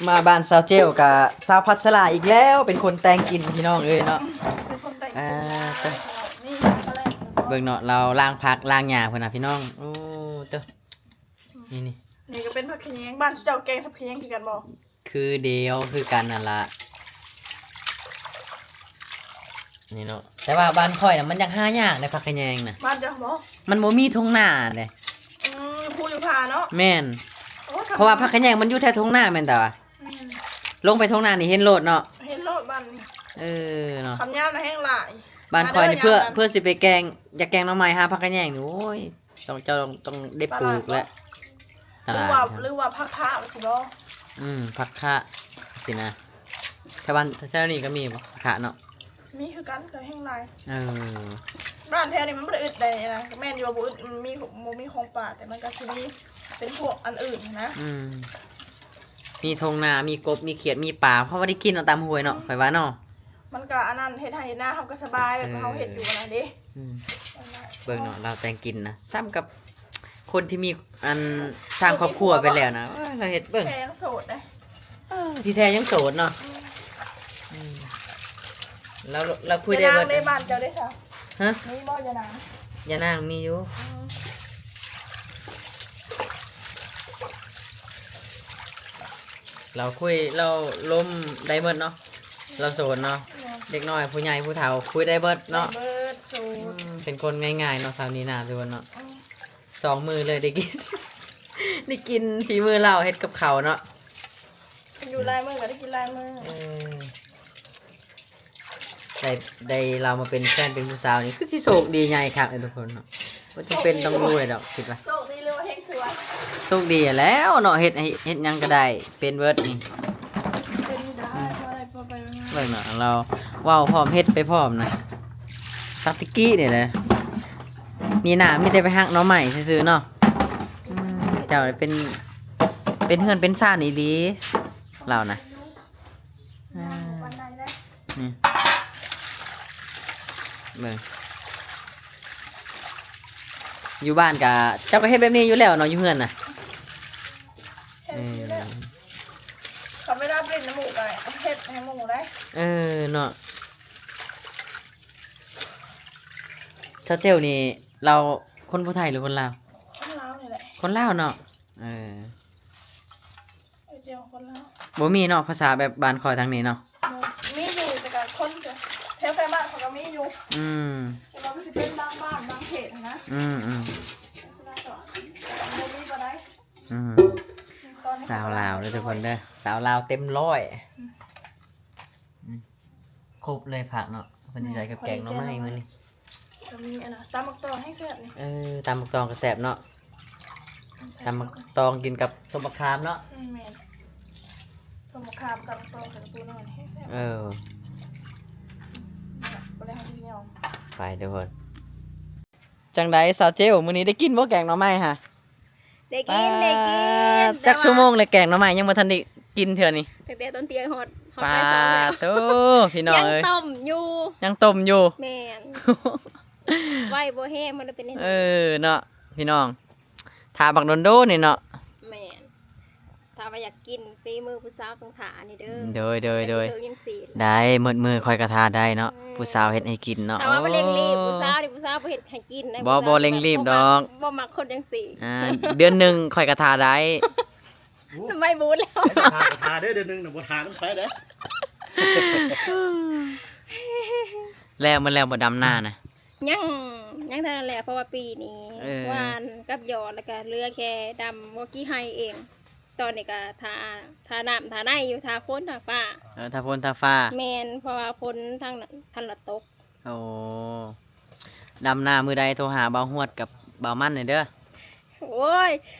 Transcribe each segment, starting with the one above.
ມາບ້ານສາວເຈວກະສາວພັດສະຫຼາອີກແລ້ວ ເປັນຄົນແຕ່ງກິນພີ່ນ້ອງເອີຍເນາະ. ເປັນຄົນແຕ່ງ ອ່າ ນີ້ ເບິ່ງເນາະ ລາວລ້າງຜັກລ້າງຫຍ້າພຸ້ນນະພີ່ນ້ອງ. ໂອ້ ເຕີ ນີ້ໆ ນີ້ກໍເປັນຜັກຂະແຍງ. ບ້ານເຈົ້າແກງຜັກຂະແຍງຄືກັນບໍ່? ຄືດຽວ ຄືກັນນັ້ນລະ ນີ້ເນາະ. ແຕ່ວ່າບ້ານຂ້ອຍນະ ມັນຢາກຫາຍາກເດ້ ຜັກຂະແຍງນະ. ບ້ານເຈົ້າບໍ່? ມັນບໍ່ມີທົ່ງນາເດ້. ອືມ ຢູ່ພູຢູ່ຜາເນາະ. ແມ່ນ. ໂອ້ ເພາະວ່າຜັກຂະແຍງມັນຢູ່ແຖວທົ່ງນາແມ່ນຕາວ່າ. ແມ່ນ. ລົງໄປທົ່ງນານີ້ເຫັນໂລດເນາະ. ເຫັນໂລດບ້ານນີ້. ເອີເນາະ. ຄຳຍາມນະແຮງຫຼາຍ. ບ້ານຂ້ອຍນີ້ ມາເດີ ເພື່ອ ຍາມນັ້ນ ເພື່ອຊິໄປແກງ ຢາກແກງໜໍ່ໄມ້ ຫາຜັກຂະແຍງນີ້ ໂອ້ຍ ຕ້ອງ ເຈົ້າຕ້ອງ ຕ້ອງໄດ້ປູກແລ້ວ. ຕະຫຼາດບໍ່? ຕະຫຼາດ ຫຼືວ່າ ຫຼືວ່າຜັກຄະຊິບໍ່? ອືມ ຜັກຄະຊິນະ. ແຖວບ້ານ ແຖວນີ້ກໍມີບໍ່ ຜັກຄະເນາະ? ມີຄືກັນ ແຕ່ແຮງຫຼາຍ. ເອີ ບ້ານແຖວນີ້ມັນບໍ່ໄດ້ອຶດໃດນະ. ແມ່ນຢູ່ວ່າບໍ່ອຶດ ມັນມີ ບໍ່ມີຂອງປ່າ ແຕ່ມັນກໍຊິມີເປັນພວກອັນອື່ນນະ. ອືມ ມີທົ່ງນາ ມີກົບ ມີຂຽດ ມີປາ ເຮົາບໍ່ໄດ້ກິນເນາະ ຕາມຫ້ວຍເນາະ. ອືມ ຂ້ອຍວ່າເນາະ ມັນກໍອັນນັ້ນ ເຮັດໄຮ່ເຮັດນາ ເຮົາກໍສະບາຍ ແບບ ເອີ ເຮົາເຮັດຢູ່ອັນນັ້ນເດ້. ອືມ ເບິ່ງເນາະ ລາວແຕ່ງກິນນະ ສ່ຳກັບຄົນທີ່ມີອັນ ສ້າງຄອບຄົວໄປແລ້ວນະ. ເອີ ລາວເຮັດເບິ່ງ ແທ້ຍັງໂສດເດ້. ເອີ ທີ່ແທ້ຍັງໂສດເນາະ. ອືມ ອືມ ລາວ ລາວຄຸຍໄດ້ເບິດ. ຍານາງເດ້ ບ້ານເຈົ້າເດ້ຊະ? ຮະ? ມີບໍ່ຍານາງ? ຍານາງມີຢູ່. ອືມ ລາວຄຸຍ ລາວລົມໄດ້ເບິດເນາະ. ລາວໂສດເນາະ. ແມ່ນ. ເດັກນ້ອຍ ຜູ້ໃຫຍ່ ຜູ້ເຖົ້າ ຄຸຍໄດ້ເບິດເນາະ. ໄດ້ເບິດ ໂສດ. ອືມ ເປັນຄົນງ່າຍໆເນາະ ສາວນີນາ ທຸກຄົນເນາະ. ອືມ ສອງມື້ເລີຍໄດ້ກິນ ໄດ້ກິນຝີມືລາວເຮັດກັບເຂົ້າເນາະ. ຢູ່ຫຼາຍມື້ກໍໄດ້ກິນຫຼາຍມື້. ເອີ ໄດ້ ໄດ້ລາວມາເປັນແຟນເປັນຜູ້ສາວນີ້ ຄືຊິໂຊກດີໃຫຍ່ຄັກເດ້ທຸກຄົນເນາະ. ບໍ່ຈຳເປັນຕ້ອງລວຍດອກ ຄິດວ່າ. ໂຊກດີ ຫຼືວ່າເຮັງຊົ່ວ? ໂຊກດີແລ້ວເນາະ ເຮັດໃຫ້ ເຮັດຫຍັງກໍໄດ້ເປັນເບິດນີ້. ເປັນໄດ້ ອືມ ພໍໄດ້ພໍໄປມາ. ເບິ່ງເນາະ ລາວເວົ້າພ້ອມເຮັດໄປພ້ອມນະ. ຕັກຕະກີ້ນີ້ແຫຼະ ນີ້ນາມີແຕ່ໄປຫັກໜໍ່ໄມ້ຊື່ໆເນາະ. ອືມ ເຈົ້າເປັນ ເປັນເຮືອນເປັນຊານອີ່ຫຼີລາວນະ. ອ່າ ນີ້ ເບິ່ງ ຢູ່ບ້ານກະ ເຈົ້າກໍເຮັດແບບນີ້ຢູ່ແລ້ວເນາະ ຢູ່ເຮືອນນະ. ເຮັດຢູ່ແລ້ວ ເອີ ຄັນເວລາໄປຫຼິ້ນນຳໝູ່ກໍເຮັດໃຫ້ໝູ່ໄດ໋. ເອີເນາະ. ສາວເຈວນີ້ລາວຄົນຜູ້ໄທ ຫຼືຄົນລາວ? ຄົນລາວນີ້ແຫຼະ. ຄົນລາວເນາະ. ເອີ ເອີ ເຈົ້າຄົນລາວ. ບໍ່ມີເນາະ ພາສາແບບບ້ານຂ້ອຍທາງນີ້ເນາະ. ບໍ່ ມີຢູ່ ແຕ່ກໍຄົນແຖວໃກ້ບ້ານເຂົາກໍມີຢູ່. ອືມ ແຕ່ວ່າມັນຊິເປັນບາງບ້ານບາງເຂດນະ. ອືມໆ ແຕ່ສ່ວນຫຼາຍກໍບໍ່ມີປານໃດ. ອືມ ສາວລາວເດີທຸກຄົນເດີ ສາວລາວເຕັມຮ້ອຍ. ອືມ ອືມ ຄົບເລີຍຜັກເນາະ. ເພິ່ນຊິໃສ່ກັບແກງໜໍ່ໄມ້ມື້ນີ້. ກໍມີອັນນະ ຕຳບັກຕອງແຮງແຊບນີ້. ເອີ ຕຳບັກຕອງກໍແຊບເນາະ. ແຊບ ຕຳບັກຕອງກິນກັບສົ້ມບັກຂາມເນາະ. ອືມ ແມ່ນ ສົ້ມບັກຂາມ ຕຳບັກຕອງໃສ່ກະປູນ້ອຍແຮງແຊບ. ເອີ ບໍ່ໄດ້ເຮົາຊິຍອມ. ໄປທຸກຄົນ. ຈັ່ງໃດສາວເຈວ ມື້ນີ້ໄດ້ກິນບໍ່ແກງໜໍ່ໄມ້ຫະ? ໄດ້ກິນ ປາ ໄດ້ກິນ. ຈັກຊົ່ວໂມງແລ້ວແກງໜໍ່ໄມ້ ຍັງບໍ່ທັນໄດ້ກິນເທື່ອນີ້. ຕັ້ງແຕ່ຕອນທ່ຽງຮອດ ຮອດ ປາ ບ່າຍສອງແລ້ວ. ໂທ້ ພີ່ນ້ອງເອີຍ ຍັງຕົ້ມຢູ່ ຍັງຕົ້ມຢູ່. ແມ່ນ ໄວບໍ່ແຮງ ມັນເປັນແນວນີ້. ເອີເນາະ ພີ່ນ້ອງ ຖ້າບັກດົນໆນີ້ເນາະ. ແມ່ນ ຖ້າວ່າຢາກກິນຝີມືຜູ້ສາວຕ້ອງຖ້ານີ້ເດີ. ໂດຍ ໂດຍ ໂດຍ ໄດ້ ໝົດມື້ຂ້ອຍກໍຖ້າໄດ້ເນາະ. ອືມ ຜູ້ສາວເຮັດໃຫ້ກິນເນາະ. ຖ້າວ່າມັນເລັ່ງລີບ ໂອ້ ຜູ້ສາວນີ້ ຜູ້ສາວບໍ່ເຮັດໃຫ້ກິນນະ. ບໍ່ ບໍ່ເລັ່ງລີບດອກ ບໍ່ມັກ ບໍ່ມັກຄົນຈັ່ງຊີ້. ອ່າ ເດືອນໜຶ່ງຂ້ອຍກໍຖ້າໄດ້. ໂອ້ ນ້ຳໄມ້ບູດແລ້ວ. ຖ້າກໍຖ້າເດີ ເດືອນໜຶ່ງນະ ບໍ່ຖ້ານຳໃຜເດ້. ແລ້ວ ມັນແລ້ວບໍ່ ດຳນານະ? ຍັງ ຍັງເທົ່ານັ້ນແຫຼະ ເພາະວ່າປີນີ້ ເອີ ຫວ່ານກັບຢອດ ແລ້ວກໍເຫຼືອແຄ່ດຳບໍ່ກີ່ໄຮ່ເອງ. ຕອນນີ້ກໍຖ້າ ຖ້ານ້ຳຖ້າໃນຢູ່ ຖ້າຝົນຖ້າຟ້າ. ເອີ ຖ້າຝົນຖ້າຟ້າ. ແມ່ນ ເພາະວ່າຝົນທາງນັ້ນທັນລະຕົກ. ໂອ້ ດຳນາມື້ໃດໂທຫາບ່າວຮວດກັບບ່າວມັນແດ່ເດີ. ໂອ້ຍ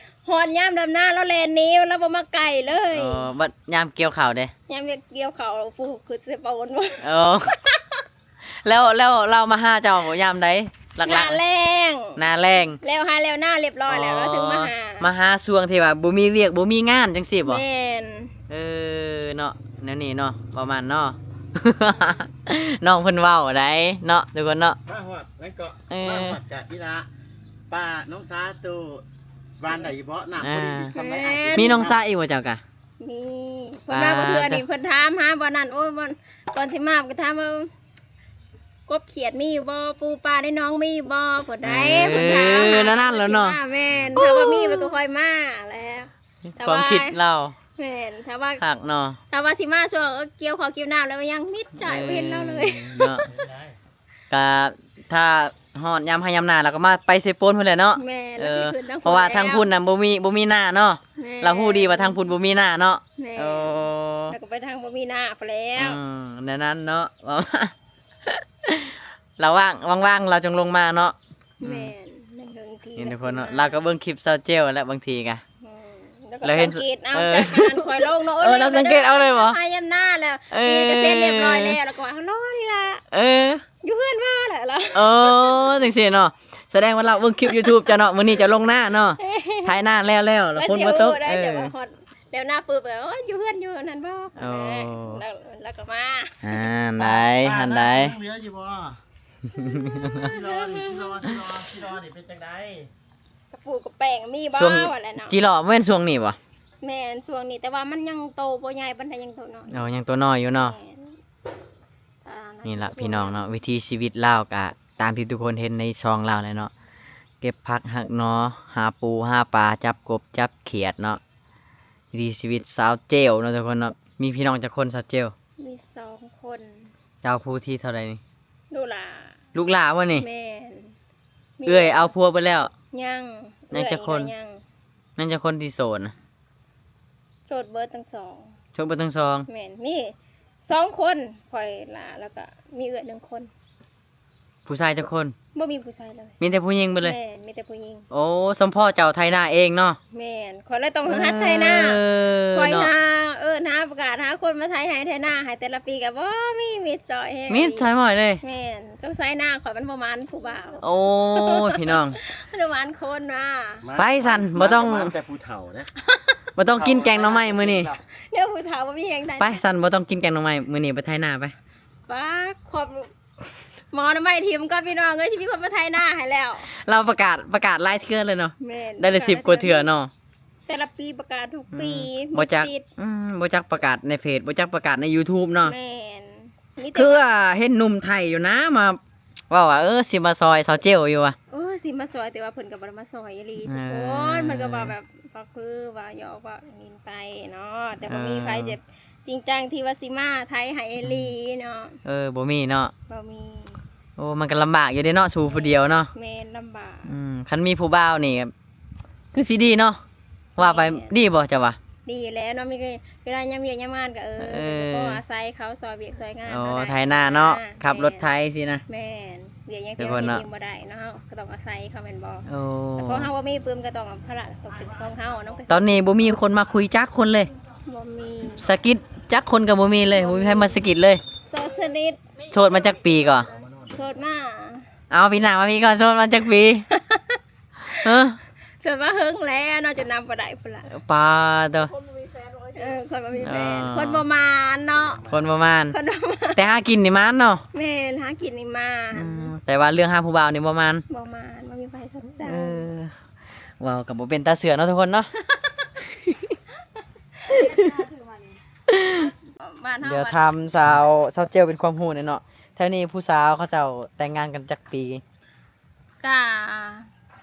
ຮອດຍາມດຳນາລາວແລ່ນໜີ ລາວບໍ່ມາໃກ້ເລີຍ. ອໍ ບັດຍາມກ່ຽວເຂົ້າເດ? ຍາມກ່ຽວເຂົ້າ ຜູ້ຂຶ້ນໃສ່ປາວົນ. ອໍ ແລ້ວ ແລ້ວລາວມາຫາເຈົ້າຍາມໃດ? ຫຼັກໆ ໜ້າແລ້ງ ໜ້າແລ້ງ. ແລ້ວຫາແລ້ວນາຮຽບຮ້ອຍແລ້ວ ອໍ ລາວເຖິງມາຫາ. ມາຫາຊ່ວງທີ່ວ່າບໍ່ມີວຽກບໍ່ມີງານຈັ່ງຊີ້ບໍ? ແມ່ນ. ເອີເນາະ ແນວນີ້ເນາະ ປະມານເນາະ ນ້ອງເພິ່ນເວົ້າໄດ໋ເນາະ ທຸກຄົນເນາະ. ມາຮອດນັ້ນກໍ ເອີ ມາຮອດກະອີ່ຫຼ້າ ປ້ານ້ອງສາໂຕຫວ່ານໄດ້ຢູ່ບໍ່? ນ້ຳພໍດີ ເອີ ສ່ຳໃດ? ມີນ້ອງສາອີກບໍ່ເຈົ້າກະ? ມີ ເພິ່ນມາ ອ່າ ບໍ່ເທື່ອນີ້ ເພິ່ນຖາມຫາບ່ອນນັ້ນ ໂອ້ຍ ບ່ອນ ກ່ອນຊິມາເພິ່ນກໍຖາມວ່າ ກົບຂຽດມີຢູ່ບໍ່? ປູປາໃນໜອງມີຢູ່ບໍ່? ເພິ່ນໄດ້ ເອີ ເພິ່ນຖາມຫາ ແນວນັ້ນແຫຼະເນາະ ແມ່ນ ຖ້າວ່າມີມັນກໍຄ່ອຍມາແຫຼະ ຄວາມຄິດລາວ ແມ່ນ ຖ້າວ່າ ຄັກເນາະ ຖ້າວ່າຊິມາຊ່ວງ ເອີ ກ່ຽວເຂົ້າກ່ຽວນ້ຳແລ້ວຍັງມິດໃຈ ເອີ ບໍ່ເຫັນລາວເລີຍເນາະ ກະຖ້າຮອດຍາມໄຮ່ຍາມນາ ລາວກໍມາໄປເຊໂປນພຸ້ນແຫຼະເນາະ ແມ່ນ ເອີ ເພາະວ່າທາງພຸ້ນນະບໍ່ມີ ບໍ່ມີນາເນາະ ແມ່ນ ລາວຮູ້ດີວ່າທາງພຸ້ນບໍ່ມີນາເນາະ ແມ່ນ ໂອ້ ລາວກໍໄປທາງບໍ່ມີນາພຸ້ນແລ້ວ ອືມ ແນວນັ້ນເນາະ ລາວວ່າງ ວ່າງໆ ລາວຈຶ່ງລົງມາເນາະ ອືມ ແມ່ນ ເບິ່ງທີ ນີ້ທຸກຄົນເນາະ ລາວກໍເບິ່ງຄລິບສາວເຈວແຫຼະບາງທີກະ ອືມ ລາວກໍສັງເກດເອົາ ເອີ ຈາກອັນນັ້ນຂ້ອຍລົງເນາະ ເອີ ລາວສັງເກດເອົາເລີຍບໍ່? ໄຮ່ຍາມນາແລ້ວ ເອີ ນີ້ກໍເສັດຮຽບຮ້ອຍແລ້ວ ລາວກໍວ່າ ລໍນີ້ລະ ເອີ ຢູ່ເຮືອນວ່າແຫຼະລະ ໂອ້ ຈັ່ງຊີ້ເນາະ ສະແດງວ່າລາວເບິ່ງຄລິບຢູທູບເຈົ້າເນາະ ມື້ນີ້ເຈົ້າລົງນາເນາະ ໄຖນາແລ້ວໆ ລະຝົນບໍ່ຕົກ ເອີ ແລ້ວນາປຶບ ໂອ້ ຢູ່ເຮືອນ ຢູ່ນັ້ນບໍ່ ໂອ້ ລາວ ລາວກໍມາ ຫັ້ນໃດ ຫັ້ນໃດ ເຫຼືອຢູ່ບໍ່? ຈີລໍນີ້ ຈີລໍ ຈີລໍ ຈີລໍນີ້ເປັນຈັ່ງໃດ? ກະປູກະແປງມີບໍ່ ວ່າແຫຼະເນາະ ຈີລໍບໍ່ແມ່ນຊ່ວງນີ້ບໍ່? ແມ່ນ ຊ່ວງນີ້ ແຕ່ວ່າມັນຍັງໂຕບໍ່ໃຫຍ່ປານໃດ ຍັງໂຕນ້ອຍ ອໍ ຍັງໂຕນ້ອຍຢູ່ເນາະ ແມ່ນ ອ່າ ນີ້ລະພີ່ນ້ອງເນາະ ວິຖີຊີວິດລາວກະຕາມທີ່ທຸກຄົນເຫັນໃນຊ່ອງລາວແຫຼະເນາະ ເກັບຜັກຫັກໜໍ່ ຫາປູຫາປາ ຈັບກົບຈັບຂຽດເນາະ ວິຖີຊີວິດສາວເຈວເນາະທຸກຄົນເນາະ ມີພີ່ນ້ອງຈັກຄົນສາວເຈວ? ມີສອງຄົນ ເຈົ້າຜູ້ທີເທົ່າໃດນີ້? ລູກຫຼ້າ ລູກຫຼ້າບໍ່ນີ້? ແມ່ນ ເອື້ອຍເອົາຜົວເບິດແລ້ວ? ຍັງ ຍັງຈັກຄົນ? ຍັງ ຍັງຈັກຄົນທີ່ໂສດນະ? ໂສດເບິດທັງສອງ ໂສດເບິດທັງສອງ ແມ່ນ ມີສອງຄົນ ຂ້ອຍຫຼ້າ ແລ້ວກະມີເອື້ອຍໜຶ່ງຄົນ ຜູ້ຊາຍຈັກຄົນ? ບໍ່ມີຜູ້ຊາຍເລີຍ ມີແຕ່ຜູ້ຍິງເບິດເລີຍ ແມ່ນ ມີແຕ່ຜູ້ຍິງ ໂອ້ ສົມພໍເຈົ້າໄຖນາເອງເນາະ ແມ່ນ ຂ້ອຍເລີຍຕ້ອງຫັດໄຖນາ ເອີ ຂ້ອຍຫາ ເອີ້ນຫາປະກາດຫາຄົນມາໄຖໄຮ່ໄຖນາໃຫ້ ແຕ່ລະປີກະບໍ່ມີ ມິດຈ້ອຍແຮງ ມິດຈ້ອຍໝ້ອຍເລີຍ ແມ່ນ ສົງໄສນາຂ້ອຍມັນບໍ່ໝານຜູ້ບ່າວ ໂອ້ຍ ພີ່ນ້ອງ ມັນບໍ່ໝານຄົນວ່າ ໄປຊັ້ນ ບໍ່ຕ້ອງ ມາແຕ່ຜູ້ເຖົ້າເດ້ ບໍ່ຕ້ອງກິນແກງໜໍ່ໄມ້ມື້ນີ້ ແນວຜູ້ເຖົ້າບໍ່ມີແຮງໄຖນາ ໄປຊັ້ນ ບໍ່ຕ້ອງກິນແກງໜໍ່ໄມ້ມື້ນີ້ ໄປໄຖນາໄປ ປາ ຂອບ ໝໍນຳໄມ້ຖິ້ມກ່ອນພີ່ນ້ອງເອີຍ ຊິມີຄົນມາໄຖນາໃຫ້ແລ້ວ ລາວປະກາດ ປະກາດຫຼາຍເທື່ອເລີຍເນາະ ແມ່ນ ໄດ້ລະສິບກວ່າເທື່ອເນາະ ແຕ່ລະປີປະກາດທຸກປີ ອືມ ບໍ່ຈັກ ອືມ ບໍ່ຈັກປະກາດໃນເຟສ ບໍ່ຈັກປະກາດໃນຢູທູບເນາະ ແມ່ນ ຄືວ່າເຫັນໜຸ່ມໄທຢູ່ນະ ມາເວົ້າວ່າ ເອີ ຊິມາຊ່ອຍສາວເຈວຢູ່ວ່າ ເອີ ຊິມາຊ່ອຍ ແຕ່ວ່າເພິ່ນກໍບໍ່ໄດ້ມາຊ່ອຍອີ່ຫຼີ ເອີ ທຸກຄົນ ເພິ່ນກໍເວົ້າແບບ ກໍຄືວ່າຢອກວ່າຫຼິ້ນໄປເນາະ ແຕ່ບໍ່ມີໃຜ ເອີ ຈະຈິງຈັງທີ່ວ່າຊິມາໄຖໃຫ້ອີ່ຫຼີເນາະ ເອີ ບໍ່ມີເນາະ ບໍ່ມີ ໂອ້ ມັນກໍລຳບາກຢູ່ເດ້ເນາະ ສູ້ຜູ້ດຽວເນາະ ແມ່ນ ລຳບາກ ອືມ ຄັນມີຜູ້ບ່າວນີ້ ຄືຊິດີເນາະ ວ່າໄປ ແມ່ນ ດີບໍ່ເຈົ້າວ່າ? ດີແລ້ວເນາະ ມີ ເວລາຍາມວຽກຍາມງານກໍ ເອີ ເອີ ກໍອາໄສເຂົາຊ່ອຍວຽກຊ່ອຍງານ ໂອ້ ເຮົາໄດ້ ໄຖນາເນາະ ໄຖນາ ຂັບລົດໄຖ ແມ່ນ ຊິນະ ແມ່ນ ວຽກຫຍັງ ແຕ່ວ່າເຮົາເຮັດເອງບໍ່ໄດ້ເນາະ ເຮົາກໍຕ້ອງອາໄສເຂົາແມ່ນບໍ່? ໂອ້ ແຕ່ພໍເຮົາບໍ່ມີປຶ້ມ ກໍຕ້ອງພາລະຕົກເປັນຂອງເຮົາເນາະ ຕອນນີ້ບໍ່ມີຄົນມາຄຸຍຈັກຄົນເລີຍ ບໍ່ມີ ສະກິດຈັກຄົນກໍບໍ່ມີເລີຍ ບໍ່ມີໃຜມາສະກິດເລີຍ ໂສດສະໜິດ ໂສດມາຈັກປີກໍ? ໂສດມາ ເອົາ ປີໜ້າມາພີ້ກ່ອນ ໂສດມາຈັກປີ? ຮະ ໂສດມາເຫິງແລ້ວເນາະ ຈົນນຳບໍ່ໄດ້ພຸ້ນລະ ປາໂຕ ເອີ ຄົນບໍ່ມີແຟນ ເອີ ຄົນບໍ່ໝານເນາະ ຄົນບໍ່ໝານ ຄົນບໍ່ໝານ ແຕ່ຫາກິນນີ້ໝານເນາະ ແມ່ນ ຫາກິນນີ້ໝານ ອືມ ແຕ່ວ່າເລື່ອງຫາຜູ້ບ່າວນີ້ບໍ່ໝານ ບໍ່ໝານ ບໍ່ມີໃຜສົນໃຈ ເອີ ເວົ້າກໍບໍ່ເປັນຕາເຊື່ອເນາະທຸກຄົນເນາະ ບ້ານເຮົາ ດຽວຖາມສາວ ສາວເຈວເປັນຄວາມຮູ້ແດ່ເນາະ ແຖວນີ້ຜູ້ສາວເຂົາເຈົ້າແຕ່ງງານກັນຈັກປີ? ກະ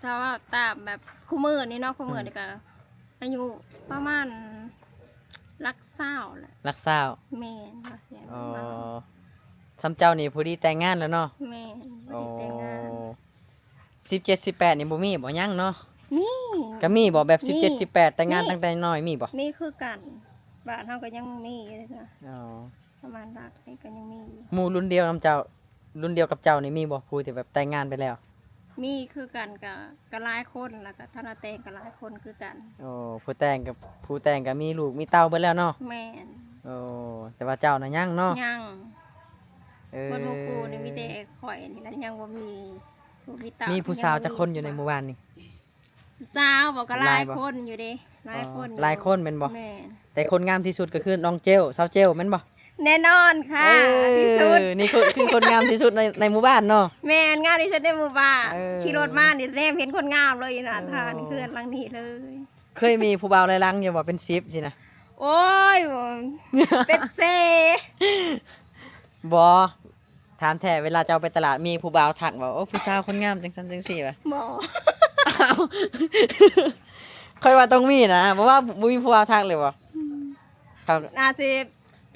ຖ້າວ່າຕາມແບບຄູ່ມື້ນີ້ເນາະ ຄູ່ມື້ນີ້ກະ ອືມ ອາຍຸປະມານຫຼັກຊາວແຫຼະ ຫຼັກຊາວ ແມ່ນ ຫຼັກຊາວ ອໍ ສ່ຳເຈົ້ານີ້ພໍດີແຕ່ງງານແລ້ວເນາະ ແມ່ນ ພໍດີແຕ່ງງານ ໂອ້ ສິບເຈັດ ສິບແປດນີ້ບໍ່ມີບໍ່? ຍັງເນາະ ມີ ກະມີບໍ່ ແບບສິບເຈັດ ສິບແປດ ແຕ່ງງານຕັ້ງແຕ່ນ້ອຍມີບໍ່? ມີຄືກັນ ບ້ານເຮົາກໍຍັງມີຢູ່ເດ ອໍ ປະມານຫຼັກນີ້ກໍຍັງມີຢູ່ ໝູ່ລຸ້ນດຽວນຳເຈົ້າ ລຸ້ນດຽວກັບເຈົ້ານີ້ມີບໍ່ ຜູ້ທີ່ແບບແຕ່ງງານໄປແລ້ວ? ມີຄືກັນ ກະ ກະຫຼາຍຄົນ ແລ້ວກະທັນລະແຕ່ງກະຫຼາຍຄົນຄືກັນ ໂອ້ ຜູ້ແຕ່ງກະ ຜູ້ແຕ່ງກະມີລູກມີເຕົ້າເບິດແລ້ວເນາະ ແມ່ນ ໂອ້ ແຕ່ວ່າເຈົ້ານະຍັງເນາະ ຍັງ ເອີ ໝົດໝູ່ຄູ່ນີ້ມີແຕ່ຂ້ອຍນີ້ລະຍັງບໍ່ມີລູກມີເຕົ້າ ມີຜູ້ສາວຈັກຄົນຢູ່ໃນໝູ່ບ້ານນີ້? ຜູ້ສາວບໍ່ ກໍຫຼາຍຄົນຢູ່ເດ້ ຫຼາຍຄົນຢູ່ ຫຼາຍຄົນແມ່ນບໍ່? ແມ່ນ ແຕ່ຄົນງາມທີ່ສຸດກໍຄືນ້ອງເຈວ ສາວເຈວແມ່ນບໍ່? ແນ່ນອນຄ່ະ ເອີ ທີ່ສຸດ ນີ້ຄື ຄືຄົນງາມທີ່ສຸດໃນ ໃນໝູ່ບ້ານເນາະ ແມ່ນ ງາມທີ່ສຸດໃນໝູ່ບ້ານ ເອີ ຂີ່ລົດມານີ້ແນມເຫັນຄົນງາມເລີຍນະ ໂອ້ ຜ່ານເຮືອນຫຼັງນີ້ເລີຍ ເຄີຍມີຜູ້ບ່າວຫຼາຍຫຼັງຢູ່ບໍ່ ເປັນສິບຊີ້ນະ? ໂອ້ຍ ເປັດເຊ. ບໍ່ ຖາມແທ້ ເວລາເຈົ້າໄປຕະຫຼາດ ມີຜູ້ບ່າວທັກບໍ່ ໂອ້ ຜູ້ສາວຄົນງາມ ຈັ່ງຊັ້ນຈັ່ງຊີ້ຫວາ? ບໍ່. ຂ້ອຍວ່າຕ້ອງມີນະ ບໍ່ວ່າ ບໍ່ມີຜູ້ບ່າວທັກເລີຍບໍ່? ອືມ ເຂົາ ອາດຊິ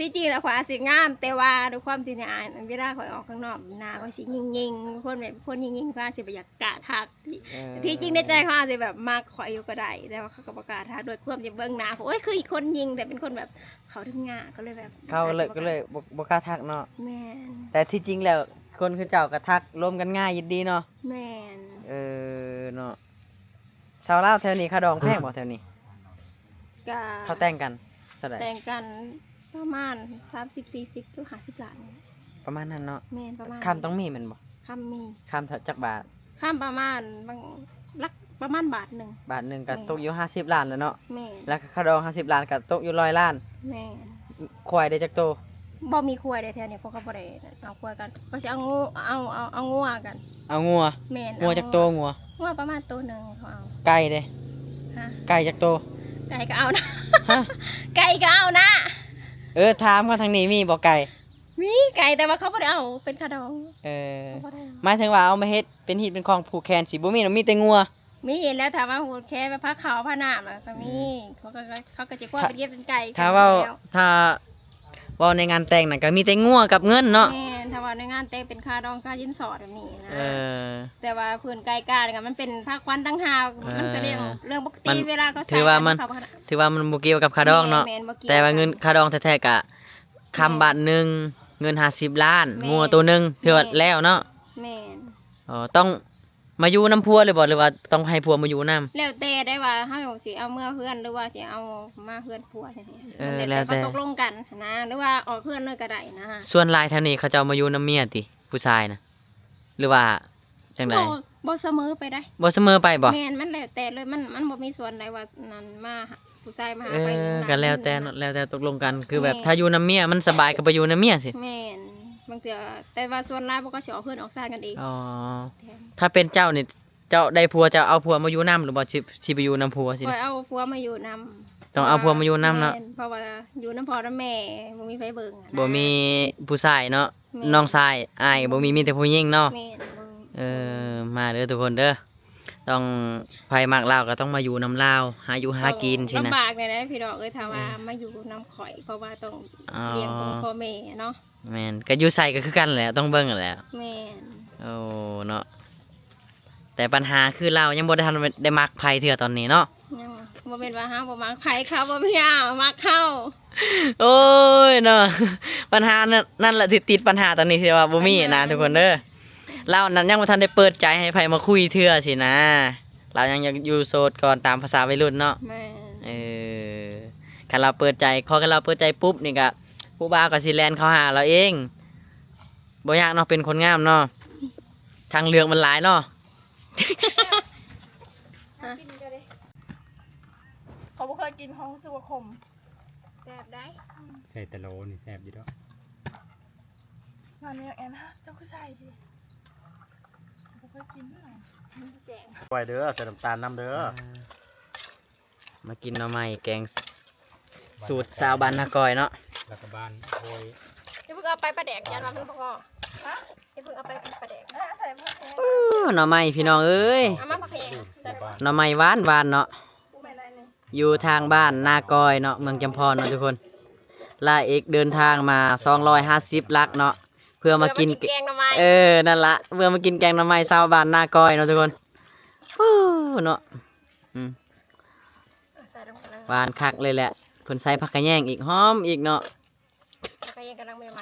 ທີ່ຈິງແລ້ວຂ້ອຍອາດຊິງາມ ແຕ່ວ່າດ້ວຍຄວາມທີ່ອາຍ ເວລາຂ້ອຍອອກຂ້າງນອກ ໜ້າຂ້ອຍຊິຍິງໆ ຄົນແບບ ຄົນຍິງໆ ເຂົາອາດຊິບໍ່ຢາກກ້າທັກ. ເອີ ທີ່ຈິງໃນໃຈເຂົາອາດຊິແບບມັກຂ້ອຍຢູ່ກໍໄດ້ ແຕ່ວ່າເຂົາກໍບໍ່ກ້າທັກ ດ້ວຍຄວາມທີ່ເບິ່ງໜ້າ ໂອ້ຍ ຄືອີກຄົນຍິງ ແຕ່ເປັນຄົນແບບເຂົາເຖິງຍາກ ກໍເລີຍແບບ ເຂົາເລີຍ ກໍເລີຍບໍ່ ບໍ່ກ້າທັກເນາະ. ແມ່ນ. ແຕ່ທີ່ຈິງແລ້ວ ຄົນຄືເຈົ້າກໍທັກລົມກັນງ່າຍຢູ່ດີເນາະ. ແມ່ນ. ເອີ ເນາະ. ຊາວລາວແຖວນີ້ຄ່າດອງແພງບໍ່ແຖວນີ້? ກະ ເຂົາແຕ່ງກັນເທົ່າໃດ? ແຕ່ງກັນປະມານສາມສິບ ສີ່ສິບ ຫຼື ຫ້າສິບລ້ານນີ້ແຫຼະ ປະມານນັ້ນເນາະ. ແມ່ນ ປະມານ ຄຳຕ້ອງມີແມ່ນບໍ່? ຄຳມີ. ຄຳເທົ່າ ຈັກບາດ? ຄຳປະມານ ບາງ ຫຼັກປະມານບາດໜຶ່ງ. ບາດໜຶ່ງກໍ ແມ່ນ ຕົກຢູ່ຫ້າສິບລ້ານແລ້ວເນາະ. ແມ່ນ. ແລ້ວຄ່າດອງຫ້າສິບລ້ານກໍຕົກຢູ່ຮ້ອຍລ້ານ. ແມ່ນ. ຄວາຍໄດ້ຈັກໂຕ? ບໍ່ມີຄວາຍເດ້ແຖວນີ້ ເພາະເຂົາບໍ່ໄດ້ເອົາຄວາຍກັນ ເຂົາຊິເອົາງ- ເອົາ ເອົາ ເອົາງົວກັນ. ເອົາງົວ? ແມ່ນ. ງົວຈັກໂຕ ເອົາງົວ? ງົວປະມານໂຕໜຶ່ງເຂົາເອົາ. ໄກ່ເດ້? ຮະ? ໄກ່ຈັກໂຕ? ໄກ່ກໍເອົານະ. ຮະ? ໄກ່ກໍເອົານະ. ເອີ ຖາມວ່າທາງນີ້ມີບໍ່ໄກ່? ມີໄກ່ ແຕ່ວ່າເຂົາບໍ່ໄດ້ເອົາເປັນຄ່າດອງ. ເອີ ເຂົາບໍ່ໄດ້ເອົາ. ໝາຍເຖິງວ່າເອົາມາເຮັດເປັນຮີດເປັນຄອງຜູກແຂນຊິບໍ່ມີເນາະ ມີແຕ່ງົວ. ມີແລ້ວ ຖ້າວ່າຜູກແຂນໄປພາເຂົາພານ້ຳ ແລ້ວກໍມີ. ອືມ ເຂົາກໍ ເຂົາກໍຊິຄວາຍ ໄປເກັບເປັນໄກ່. ຖ້າເວົ້າ ຖ້າເວົ້າໃນງານແຕ່ງນັ້ນກໍມີແຕ່ງົວກັບເງິນເນາະ. ແມ່ນ. ຖ້າເວົ້າໃນງານແຕ່ງເປັນຄ່າດອງຄ່າສິນສອດແບບນີ້ນະ. ເອີ ແຕ່ວ່າຜູກແຂນໄກ່ການີ້ກໍມັນເປັນພາຂວັນຕ່າງຫາກ. ເອີ ມັນກໍເລື່ອງ ເລື່ອງປົກກະຕິ ມັນ ເວລາເຂົາໃສ່ ຖືວ່າມັນ ເຂົາ ຖືວ່າມັນບໍ່ກ່ຽວກັບຄ່າດອງເນາະ. ແມ່ນ ບໍ່ກ່ຽວ. ແຕ່ວ່າເງິນຄ່າດອງແທ້ໆກະ ຄຳບາດໜຶ່ງ ເງິນຫ້າສິບລ້ານ ແມ່ນ ງົວໂຕໜຶ່ງ ຖືວ່າ ແມ່ນ ແລ້ວເນາະ. ແມ່ນ. ອໍ ຕ້ອງມາຢູ່ນຳຜົວເລີຍບໍ່ ຫຼືວ່າຕ້ອງໃຫ້ຜົວມາຢູ່ນຳ? ແລ້ວແຕ່ໄດ້ວ່າເຮົາຊິເອົາເມືອເຮືອນ ຫຼືວ່າຊິເອົາມາເຮືອນຜົວຈັ່ງຊີ້. ເອີ ແລ້ວແຕ່ ແລ້ວແຕ່ເຂົາຕົກລົງກັນຫັ້ນນະ ຫຼືວ່າອອກເຮືອນເລີຍກໍໄດ້ນະ. ສ່ວນຫຼາຍແຖວນີ້ເຂົາເຈົ້າມາຢູ່ນຳເມຍຕິ ຜູ້ຊາຍນະ ຫຼືວ່າຈັ່ງໃດ? ບໍ່ ບໍ່ສະເໝີໄປໃດ. ບໍ່ສະເໝີໄປບໍ່? ແມ່ນ ມັນແລ້ວແຕ່ເລີຍ ມັນ ມັນບໍ່ມີສ່ວນໃດວ່ານັ້ນມາ ຜູ້ຊາຍມາຫາ ເອີ ໃຜ ກໍແລ້ວແຕ່ເນາະ ແລ້ວແຕ່ຕົກລົງກັນ ຄືແບບ ແມ່ນ ຖ້າຢູ່ນຳເມຍມັນສະບາຍກໍໄປຢູ່ນຳເມຍຊິ. ແມ່ນ. ບາງເທື່ອ ແຕ່ວ່າສ່ວນຫຼາຍພວກເຂົາຊິອອກເຮືອນອອກຊານກັນເອງ. ອໍ ແມ່ນ. ຖ້າເປັນເຈົ້ານີ້ ເຈົ້າໄດ້ຜົວ ເຈົ້າເອົາຜົວມາຢູ່ນຳ ຫຼືບໍ່ ຊິ ຊິໄປຢູ່ນຳຜົວຊີ້ນະ? ຂ້ອຍເອົາຜົວມາຢູ່ນຳ. ຕ້ອງເອົາຜົວມາຢູ່ນຳເນາະ. ແມ່ນ ເພາະວ່າຢູ່ນຳພໍ່ນຳແມ່ ບໍ່ມີໃຜເບິ່ງຫັ້ນນະ. ບໍ່ມີຜູ້ຊາຍເນາະ. ແມ່ນ. ນ້ອງຊາຍ ອ້າຍ ບໍ່ມີ ມີແຕ່ຜູ້ຍິງເນາະ. ແມ່ນ ບໍ່ມີ. ເອີ ມາເດີທຸກຄົນເດີ ຕ້ອງ ໃຜມັກລາວກໍຕ້ອງມາຢູ່ນຳລາວ ຫາຢູ່ຫາກິນຊີ້ນະ. ລຳບາກແດ່ເດ້ພີ່ນ້ອງເອີຍ ຖ້າວ່າ ເອີ ມາຢູ່ນຳຂ້ອຍ ເພາະວ່າຕ້ອງ ອໍ ລ້ຽງເບິ່ງພໍ່ແມ່ເນາະ. ແມ່ນ ກໍຢູ່ໃສກໍຄືກັນແຫຼະ ຕ້ອງເບິ່ງຫັ້ນແຫຼະ. ແມ່ນ. ໂອ້ ເນາະ ແຕ່ບັນຫາຄືລາວຍັງບໍ່ໄດ້ທັນໄດ້ມັກໃຜເທື່ອຕອນນີ້ເນາະ. ຍັງ ບໍ່ແມ່ນວ່າເຮົາບໍ່ມັກໃຜ ເຂົາບໍ່ມີ ມັກເຮົາ. ໂອ້ຍເນາະ ບັນຫານັ້ນ ນັ້ນແຫຼະທີ່ຕິດບັນຫາຕອນນີ້ ທີ່ວ່າບໍ່ມີນະ ບັນຫາ ທຸກຄົນເດີ. ລາວນັ້ນຍັງບໍ່ທັນໄດ້ເປີດໃຈໃຫ້ໃຜມາຄຸຍເທື່ອຊີ້ນະ ລາວຍັງຢາກຢູ່ໂສດກ່ອນ ຕາມພາສາໄວລຸ້ນເນາະ. ແມ່ນ. ເອີ ຄັນລາວເປີດໃຈ ຂໍແຄ່ລາວເປີດໃຈປຸບນີ້ກະ ຜູ້ບ່າວກໍຊິແລ່ນເຂົ້າຫາລາວເອງ. ບໍ່ຍາກເນາະ ເປັນຄົນງາມເນາະ ທາງເລືອກມັນຫຼາຍເນາະ. ເຂົາບໍ່ເຄີຍກິນ ເຂົາຮູ້ສຶກວ່າຂົມ. ແຊບໄດ໋. ໃສ່ຕະໂລນີ້ແຊບຢູ່ດອກ. ມາແນວແອນຮະ ເຈົ້າຄືໃສ່ຕິ ບໍ່ເຄີຍກິນເນາະ. ແຈງ ໄວ້ເດີ ໃສ່ນ້ຳຕານນຳເດີ. ອ່າ ມາກິນໜໍ່ໄມ້ແກງ ສູດຊາວບ້ານນາກ້ອຍເນາະ ແລ້ວກໍບ້ານໂພຍ. ຢ່າເພິ່ງເອົາໄປປາແດກ ຢ້ານວ່າມັນບໍ່ພໍ. ຮະ? ຢ່າເພິ່ງເອົາໄປປາແດກ. ເອີ ໃສ່ໝາກແຂງ. ໂອ້ ໜໍ່ໄມ້ພີ່ນ້ອງເອີຍ ເອົາມາໝາກແຂງ. ໜໍ່ໄມ້ຫວານໆເນາະ. ຢູ່ທາງບ້ານນາກ້ອຍເນາະ ເມືອງຈຳພອນເນາະທຸກຄົນ. ລາເອກເດີນທາງມາສອງຮ້ອຍຫ້າສິບຫຼັກເນາະ ເພື່ອມາກິນ ເພື່ອມາກິນແກງໜໍ່ໄມ້. ເອີ ນັ້ນລະ ເພື່ອມາກິນແກງໜໍ່ໄມ້ຊາວບ້ານນາກ້ອຍເນາະທຸກຄົນ. ໂອ້ ເນາະ ອືມ ໃສ່ລົງໄປເລີຍ ຫວານຄັກເລີຍແຫຼະ. ເພິ່ນໃສ່ຜັກຂະແຍງອີກ ຫອມອີກເນາະ. ແລ້ວກໍຍັງກຳລັງໃໝ່ໆເລີຍ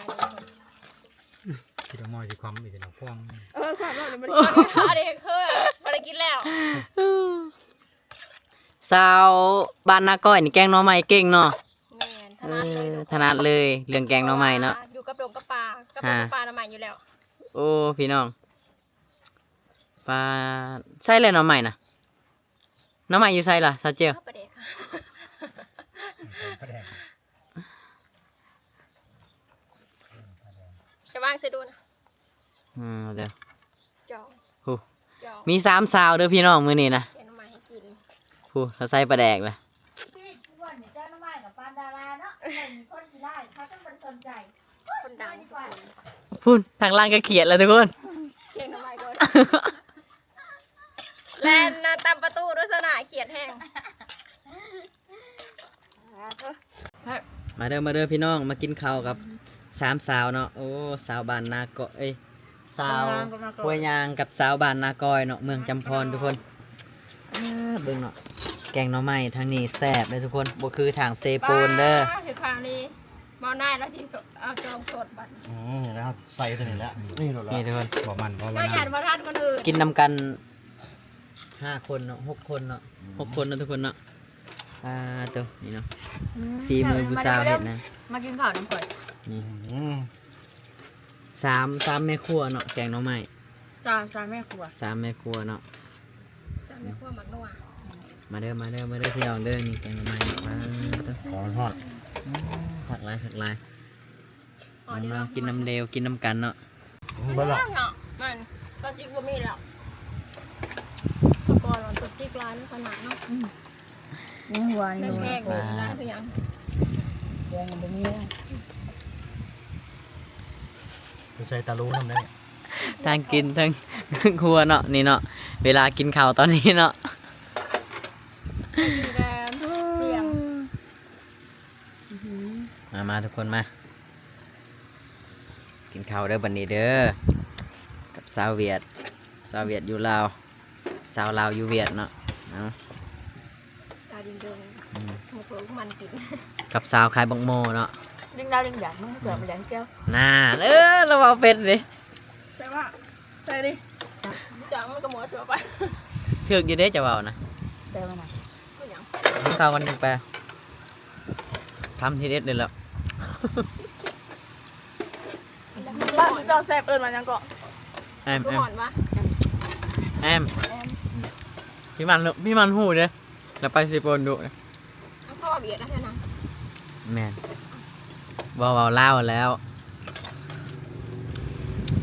ຄິດວ່າໝໍ້ຊິຄວ່ຳອີກຊິເນາະ ຄວ່ຳ. ເອີ ຄວ່ຳແລ້ວ ມັນ ອັນນີ້ຄືບໍ່ໄດ້ກິນແລ້ວ. ສາວບ້ານນາກ້ອຍນີ້ແກງໜໍ່ໄມ້ເກັ່ງເນາະ. ແມ່ນ ຖະໜັດເລີຍ ເອີ ຖະໜັດເລີຍເລື່ອງແກງໜໍ່ໄມ້ເນາະ. ຢູ່ກັບດົງກັບປ່າ ກັບດົງກັບປ່າໜໍ່ໄມ້ຢູ່ແລ້ວ. ໂອ້ ພີ່ນ້ອງ ປາ ໃສ່ແລ້ວໜໍ່ໄມ້ນະ. ໜໍ່ໄມ້ຢູ່ໃສລະ ສາວເຈວ? ປາແດກ ປາແດກ ຈະວາງໃສ່ດູນະ. ອືມ ເດີ ຈອງ ໂອ້ ຈອງ ມີສາມສາວເດີພີ່ນ້ອງມື້ນີ້ນະ. ແກງໜໍ່ໄມ້ໃຫ້ກິນ ໂອ້ ເຂົາໃສ່ປາແດກລະ. ຄົນຂີ້ລ້ານ ເຂົາຕ້ອງບໍ່ໄດ້ສົນໃຈ ຄົນດັງ ພຸ້ນ ທາງຫຼັງກໍຂຽດແລ້ວທຸກຄົນ ເກັ່ງນຳໄມ້ກ່ອນ ແລ່ນນະຕຳປະຕູໂດຍຊະນະ ຂຽດແຮງ. ມາເດີ ມາເດີພີ່ນ້ອງ ມາກິນເຂົ້າກັບສາມສາວເນາະ. ໂອ້ ສາວບ້ານນາກອຍ ເອີຍ ສາວຫ້ວຍຍາງກັບສາວບ້ານນາກອຍເນາະ ເມືອງຈຳພອນທຸກຄົນ. ອ່າ ເບິ່ງເນາະ ແກງໜໍ່ໄມ້ທາງນີ້ແຊບເດີທຸກຄົນ ບໍ່ຄືທາງເຊໂປນເດີ. ຄືຄາງນີ້ ບໍ່ນາຍລະຊິ ເອົາຈອງສົດບັດ. ອືມ ແລ້ວເຮົາໃສ່ຕົວນີ້ແຫຼະ ນີ້ໂລດລະ ນີ້ທຸກຄົນ ບໍ່ມັນ ບໍ່ ບໍ່ ບໍ່ ຢ້ານບໍ່ທັນຄົນອື່ນ ກິນນຳກັນ ຫ້າຄົນເນາະ ຫົກຄົນເນາະ ອືມ ຫົກຄົນເນາະທຸກຄົນເນາະ. ອ່າ ໂຕນີ້ເນາະ ອືມ ຝີມືຜູ້ສາວເຮັດນະ ມາກິນເຂົ້ານຳຂ້ອຍ ນີ້ ອືມ ສາມ ສາມແມ່ຄົວເນາະ ແກງໜໍ່ໄມ້ ຈ້າ ສາມແມ່ຄົວ ສາມແມ່ຄົວເນາະ ສາມແມ່ຄົວໝາກນົວ. ມາເດີ ມາເດີ ມາເດີພີ່ນ້ອງເດີ ນີ້ແກງໜໍ່ໄມ້ເນາະ ອ່າ ໂຕ ຮ້ອນ ອືມ ຄັກຫຼາຍ ຄັກຫຼາຍ. ມາ ມາກິນນຳເລວ ກິນນຳກັນເນາະ. ອືມ ເບິດແລ້ວເນາະ ແມ່ນ ຕອນຈິກບໍ່ມີແລ້ວ ແຕ່ກ່ອນຕອນຈິກຫຼາຍຂະໜາດເນາະ. ອືມ ໃນຫົວນີ້ ແພງໆ ຫຼາຍຄືຫຍັງ ແພງບໍ່ມີແລ້ວ ໄປໃສ່ຕາລູນຳໄດ້ ທັງກິນທັງ ທັງຄົວເນາະ ນີ້ເນາະ ເວລາກິນເຂົ້າຕອນນີ້ເນາະ. ກິນແກງ ອື ມາ ມາທຸກຄົນມາ ກິນເຂົ້າເດີບັດນີ້ເດີ ກັບສາວຫວຽດ ສາວຫວຽດຢູ່ລາວ ສາວລາວຢູ່ຫວຽດເນາະ. ເອົາ ຕາດິງເດີ ອື ໝູ່ເພິ່ນມັນກິນ ກັບສາວຂາຍບັກໂມເນາະ ດິງດາວດິງດາວ ມັນເກືອບໄປແລ້ວແກ້ວ ນາ ເອີ ລາວເວົ້າເປັນເດ້ ແປວ່າ ໃສ່ດິ ຈາກມັນກໍໝົດເສືອໄປ ຖືກຢູ່ເດ້ເຈົ້າເວົ້ານະ ແປວ່ານະ ຄືຫຍັງ ເຂົ້າກັນຈັ່ງແປ ຄຳທີເດັດເລີຍແຫຼະ ບ້ານເຈົ້າແຊບເອີ້ນວ່າຫຍັງເກາະ ແອມ ແອມ ແອມ ແອມ ພີ່ມັນ ພີ່ມັນຮູ້ເດ້ ລາວໄປເຊໂປນດຸ ເຂົາເວົ້າຫວຽດນະເທື່ອນະ ແມ່ນ ບໍ່ເວົ້າລາວແລ້ວ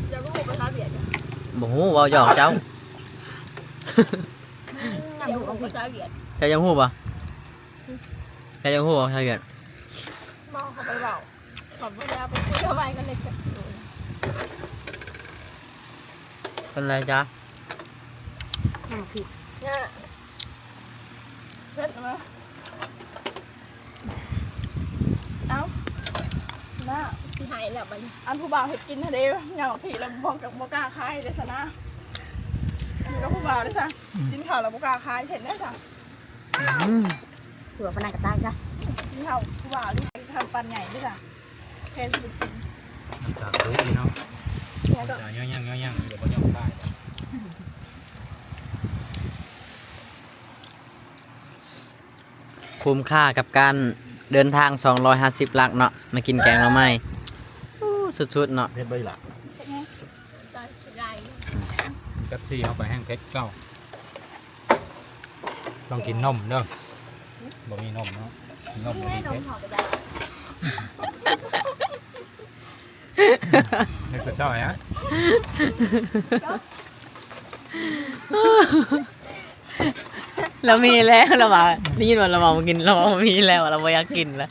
ເຈົ້າບໍ່ຮູ້ພາສາຫວຽດ ບໍ່ຮູ້ ເວົ້າຫຍອກເຈົ້າ ອືມ ເຈົ້າຮູ້ພາສາຫວຽດ ເຈົ້າຍັງຮູ້ບໍ່ ເຈົ້າຍັງຮູ້ພາສາຫວຽດ ບໍ່ ເຂົາໄປເວົ້າ ເຂົາບໍ່ໄດ້ເອົາໄປຄຸຍກັບໃຜ ກໍເລີຍເກັບຢູ່ ເປັນໄລຈະ ນ້ຳພລິກ ເອີ ເຜັດເນາະ ເອົ້າ ນ້າ ຊິໃຫ້ແລ້ວບັດນີ້ ອັນຜູ້ບ່າວເຮັດກິນຫັ້ນເດ້ ຍ່າງເອົາພລິກແລ້ວບໍ່ ບໍ່ກ້າຂາຍເດ້ຊັ້ນນະ ຢູ່ກັບຜູ້ບ່າວເດ້ຊັ້ນ ອືມ ກິນເຂົ້າແລ້ວບໍ່ກ້າຂາຍເຊັ່ນໃດຊັ້ນ ອືມ ຊົ່ວປານນັ້ນກໍຕາຍຊະ ກິນເຂົ້າຜູ້ບ່າວນີ້ ທຳປັນໃຫຍ່ເດ້ຊັ້ນ. ແພງສຸດ ນ້ຳຕານຕົກອີກເນາະ ແລ້ວກໍ ນ້ຳຕານຍັງໆໆໆ ບໍ່ຍອມຂາຍ ຄຸ້ມຄ່າກັບການເດີນທາງສອງຮ້ອຍຫ້າສິບຫຼັກເນາະ ມາກິນແກງໜໍ່ໄມ້ ໂອ້ ສຸດໆເນາະ ເຜັດບໍ່ອີ່ຫຼ້າ ເປັນໄງ ຕາຍເສຍດາຍ ເປັບຊີເຮົາໄປແຮງເຜັດເກົ່າ. ຕ້ອງກິນນົມເດີ ບໍ່ມີນົມເນາະ ກິນນົມບໍ່ມີເຜັດ ເຮັດກະເຈົ້າຫຍັງ ລາວມີແລ້ວ ລາວວ່າ ໄດ້ຍິນວ່າລາວເວົ້າບໍ່ກິນ ລາວວ່າບໍ່ມີແລ້ວ ລາວບໍ່ຢາກກິນແລ້ວ.